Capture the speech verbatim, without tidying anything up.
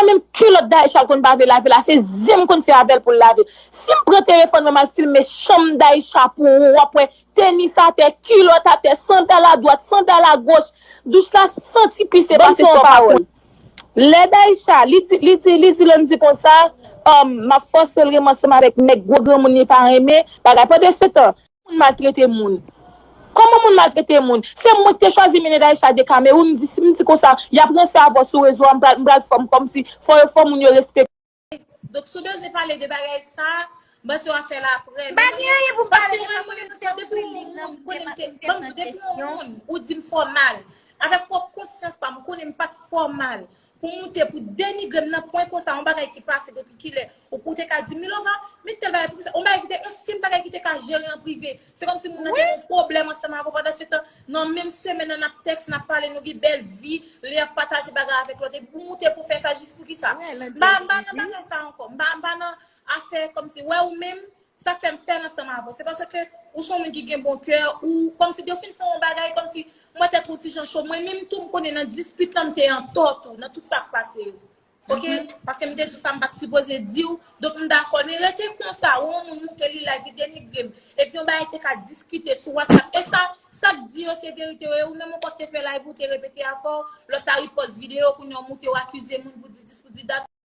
Menm kilòt Daïcha l konn pa vle lave la, se zen m konn fè avè l pou l lave. Si m pran telefòn mwen, m al filme chanm Daïcha pou ou, w ap wè tenis atè, kilòt atè, sandal adwat, sandal agoch. Douch la santi pise pase sa w pa konn. Lè Daïcha, li di, li di, li di, Landy konsa, um, m ap fòse l renmen ansanm avèk nèg gwo granmoun li pa renmen, bagay. Pandan se tan, moun maltrete moun. Kòman moun maltrete moun? Se mwen ki te chwazi mennen Daïcha de Kamewoun, m di, si m di konsa, y ap ranse avè w sou rezo a, m pral, m pral fè m kòmsi, fò yo, fò moun yo respekte. Donk, si w bezwen pale de bagay sa, m panse w ap fè l apre. M pa gen anyen pou m pale de sa, konnen nou te yon moun, konnen m te, ban m di w, depi yon moun, ou di m fè w mal. Avèk pwòp konsyans pa m, ou konnen m pa t fè w mal. Pou moute, pou denigre m nan pwen konsa, yon bagay ki pase depi kilè? Ou pou te ka di, Milova, men tèl bagay, poukisa? Yon bagay ki te, yon senp bagay ki te ka jere an prive. Se kòmsi moun nan gen yon pwoblèm ansanm avè w. Pandan se tan, nan menm semèn nan, n ap tèks, n ap pale, nou gen bèl vi, lè y ap pataje bagay avèk lòt. Epi pou moute pou fè sa, jis poukisa? M pa, m pa nan bagay sa ankò. M pa, m pa nan afè kòmsi, wè ou menm, sa k fè m fè l ansanm avè w. Se paske ou se yon moun ki gen bon kè, ou kòmsi de fin fè yon bagay, kòmsi m wè tèt ou ti jan cho. Mwen menm tou, m konnen nan dispit lan, m te antò tou, nan tout sa k pase yo. Ok? Paske m te di sa m pa t sipoze di w. Donk, m dakò. Men rete konsa, ou yon moun moute li live, li denigre m. Epi yon bagay te ka diskite sou WhatsApp. E sa, sa k di yo se verite, wi. Ou menm ankò te fè live, ou te repete afè w, lè w ta repòs videyo, kounye a w moute, w akize moun pou di dis, pou di dat.